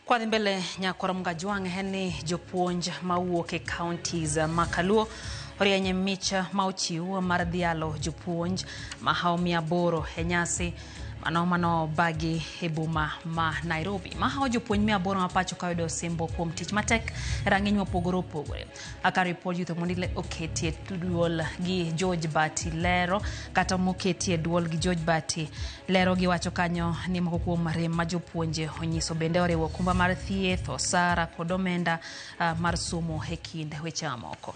Kwadhi mbele nyakwar Mgajwang' en ni jopuonj mawuok e counties ma Kaluo orieny e mich ma ochiw mar dhialo jopuonj mahawo 800 e nyasi mano mano bagi e boma ma Nairobi. Mahawo jopuonj 800 ma pacho ka oyudo osimbo kuom tich matek e rang'iny mopogore opogore. Kaka ripod Youth Omondile oketie duol gi George Bati lero kata moketie duol gi George Bati lero giwacho kanyo ni moko kuom rem ma jopuonje onyiso bende oriwo okumba mar thieth, osara kod omenda mar somo e kind weche mamoko.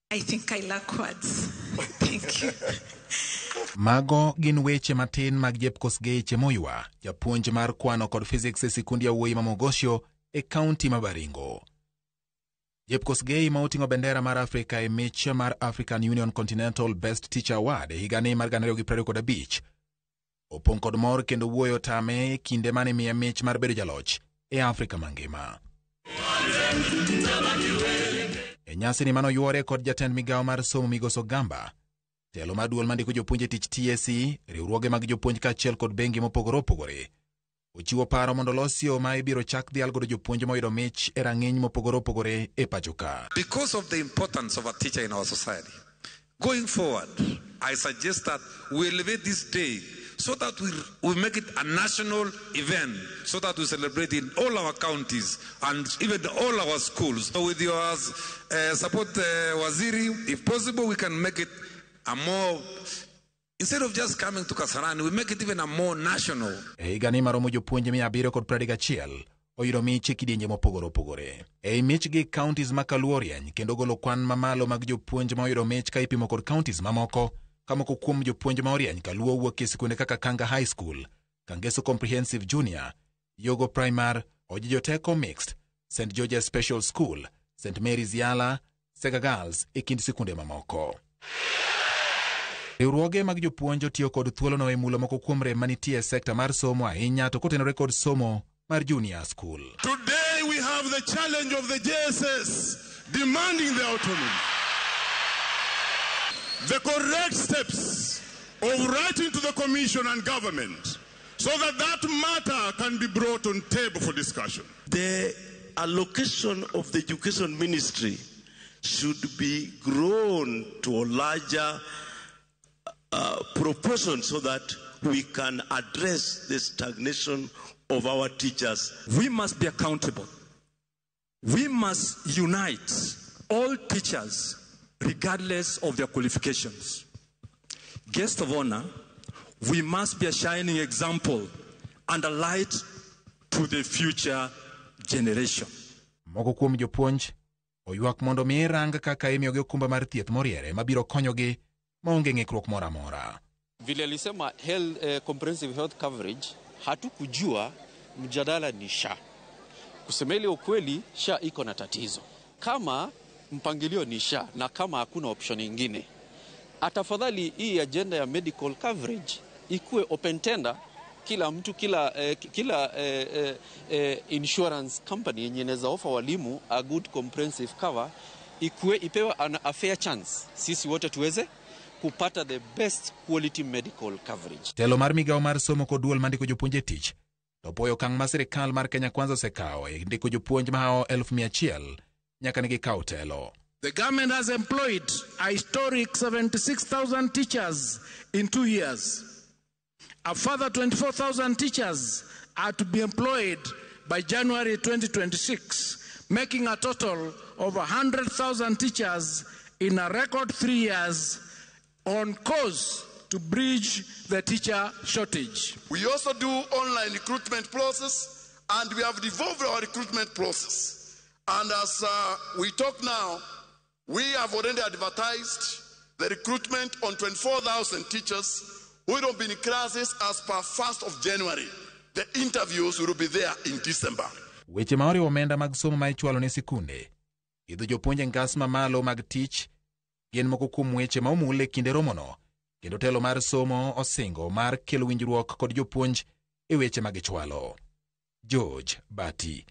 I think I lack words. Thank you. Mago gin weche matin mag Jepkosgei Chemoywa, japuonj mar kwano kod physics e sikund yawuoyi ma Mogosio e kaunti ma Baringo. Jepkosgei ma oting'o bendera mar Afrika e mich mar African Union Continental Best Teacher Award e higani mar 2025 opong' kod mor kendo wuoyo tame e kinde mane imiye mich mar bedo jaloch e Afrika mangima. E nyasini mano yuore kod jatend migawo mar somo Migosi Ogamba, telo mar duol mandiko jopuonj e tich TSC, riwruoge mag jopuonj kaachiel kod bengi mopogore opogore ochiwo paro mondo los yo ma ibiro chak dhial godo jopuonj moyudo mich e rang'iny mopogore opogore e pacho ka. Because of the importance of a teacher in our society, going forward, I suggest that we elevate this day so that we make it a national event, so that we celebrate in all our counties and even all our schools. So with your support, Waziri, if possible, we can make it a more, instead of just coming to Kasarani, we make it even a more national. E higani maromo jopuonj 731 oyudo mich e kidienje mopogore opogore. Ei michgi counties ma Kaluo orieny kendo golo kwan mamalo mag jopuonj ma oyudo mich ka ipimo kod counties mamoko, ka moko kuom jopuonj ma orieny Kaluo wuok e sikunde kaka Kanga High School, Kangeso Comprehensive Junior, Yogo Primary, Ojijo Teko Mixed, St. George's Special School, St. Mary's Yala, Sega Girls e kind sikunde mamoko. Riwruoge mag jopuonj otiyo kod thuolono e mulo moko kuom rem manitie e sekta mar somo ahinya to kotenore kod somo mar junior school. Today we have the challenge of the JSS demanding the autonomy. The correct steps of writing to the Commission and government so that that matter can be brought on table for discussion. The allocation of the Education Ministry should be grown to a larger proportion so that we can address the stagnation of our teachers. We must be accountable. We must unite all teachers regardless of their qualifications. Guest of honor, we must be a shining example and a light to the future generation. Moko kuom jopuonj oywak mondo mi rang kaka imiyogi okumba mar thieth moriere mabiro konyogi maonge ng'ikruok moro amora. Vile alisema health, comprehensive health coverage, hatukujua mjadala ni SHA. Kusema ile ukweli, SHA iko na tatizo. Kama mpangilio ni SHA na kama hakuna option nyingine, atafadhali hii agenda ya medical coverage ikuwe open tender, kila mtu, kila insurance company yenye inaweza offer walimu a good comprehensive cover ikuwe ipewe a fair chance, sisi wote tuweze kupata the best quality medical coverage. Telo mar migawo mar somo kod duol mandiko jopuonj e tich to puoyo okang' ma sirikal mar Kenya Kwanza osekawo e ndiko jopuonj mahawo 100,000 nyaka ne gikaw telo. The government has employed a historic 76,000 teachers in 2 years. A further 24,000 teachers are to be employed by January 2026, making a total of 100,000 teachers in a record 3 years on course to bridge the teacher shortage. We also do online recruitment process, and we have devolved our recruitment process. And as we talk now, we have already advertised the recruitment on 24,000 teachers who will be in classes as per 1st of January. The interviews will be there in December. Weche ma oriwo omenda mag somo ma ichwalo ne sikunde, idho jopuonj e ngas mamalo mag tich gin moko kuom weche ma omul e kinde romono, kendo telo mar somo osingo mar kelo winjruok kod jopuonj e weche ma gichwalo. George Bati,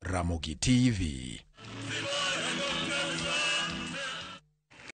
Ramogi TV.